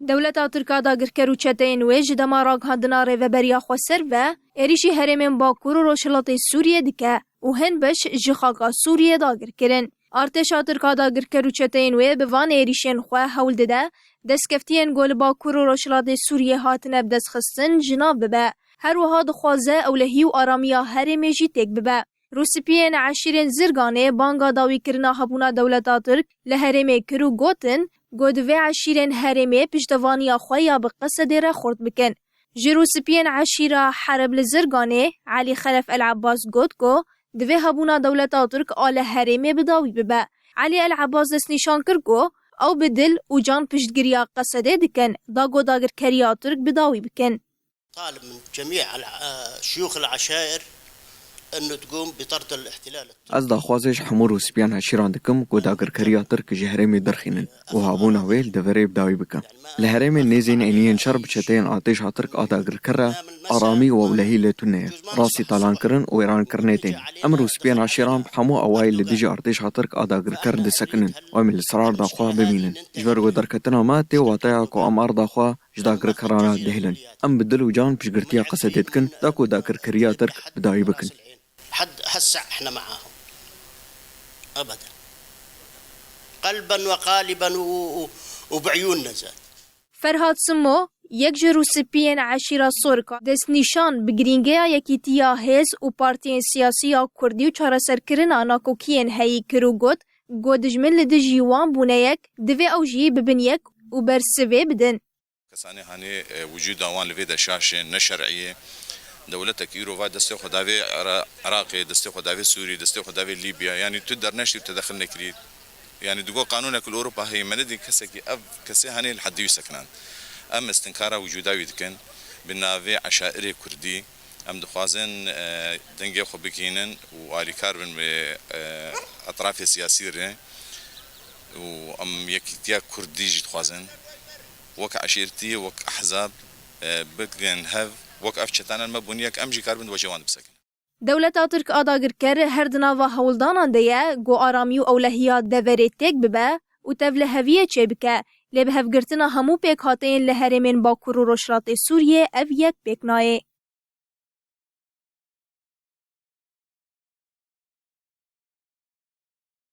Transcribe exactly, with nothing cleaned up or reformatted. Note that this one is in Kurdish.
Dewleta Tirk a dagirker û çeteyên wê ji dema ragihandina rêveberiya xweser ve êrîşî herêmên Bakur û Rojhilatê Sûriyê dike û hin beş ji xaka Sûriyê dagir kirin. Artêşa Tirk a dagirker û çeteyên wê bi van êrîşên xwe hewl dide destkeftiyên ku li Bakur û Rojhilatê Sûriyê hatine bidestxistin ji nav bibe. Her wiha dixwaze ewlehî û aramiya herêmê jî têk bibe. Rûspiyên eşîrên Zirganê banga dawîkirina hebûna dewleta Tirk li herêmê kir û gotin ku divê eşîrên herêmê piştevaniya xwe ya bi Qesedê re xurt bikin. Ji Rûspiyên eşîra Hereb li Zirganê Elî Xelef El Ebbas got ku divê hebûna dewleta Tirk a li herêmê bi dawî bibe. Elî El Ebbas destnîşan kir ku ew bi dil û can piştgiriya Qesedê dikin, da ku dagirkeriya Tirk bi dawî bikin. طالب من جميع الع- آه، شيوخ العشائر أنه تقوم بطرد الاحتلال التركي. Ez daxwazê ji hemû rûspiyan eşîran dikim ku dagirkeriya Tirk ji herêmê derxînin û hebûna wê li deverê bi dawî bikin. Li herêmên nêzî nêniyên şer bi çeteyên artêşa Tirk a dagirker re aramî û ewlehî lê tune ye. Rastî talankirin û wêrankirinê tên. Em rûspiyên eşîran bi hemû awayî li dijî artêşa Tirk a dagirker disekinin û em ê li ser arda xwe bimînin. Ji ber ku derketina me tê wateya ku em arda xwe ji dagirkeran re dihêlin. Em bi dil û can piştgirtiya Qesedê dikin, da ku dagirkeriya Tirk bi dawî bikin. حد هسه احنا معاهم. أبدًا. قلبًا وقالبًا و- و- وبعيوننا زاد. Ferhat Simo, yek ji rûspiyên eşîra Sorka, destnîşan bi girîngeya yekîtiya hêz û partiyên siyasî ya Kurdî û çareserkirina nakokiyên heyî kir û got, ku dijmin li dijî wan bûne yek, divê ew jî bibin yek û bersivê bidin. Kesanê hanê, e, wicûda wan li vê de şaş e, ne şer'î ye. Dewletek îro va destê xwe davê Ira- Iraqê, destê xwe davê Sûrî, destê xwe davê Lîbya. Yanî tu derneştî û tedexil nekirî. Yanî digo qanûnek li Ewropa heye, me nedî kesekî ev kesê hanê li hedî wî sekinand. Em istinkara wicûda wî dikin bi navê eşairê kurdî. Em dixwazin, e, dengê xwe bigihînin û alîkar bin bi, e, etrafê siyasî re û em yekîtiya kurdî jî dixwazin. Wek eşîretî, wek ehzab, e, bigin hev, wek ev çetana me bûn yek, em jî karibin di wecê wan de bisekinin. Dewleta Tirk a dagirker her di nava hewldanan de ye, ku aramî û ewlehiya deverê têk bibe û tevliheviyê çêbike, lê bi hevgirtina hemû pêkhateyên li herêmên Bakur û Rojhilatê Sûriyê ev yek pêk nayê.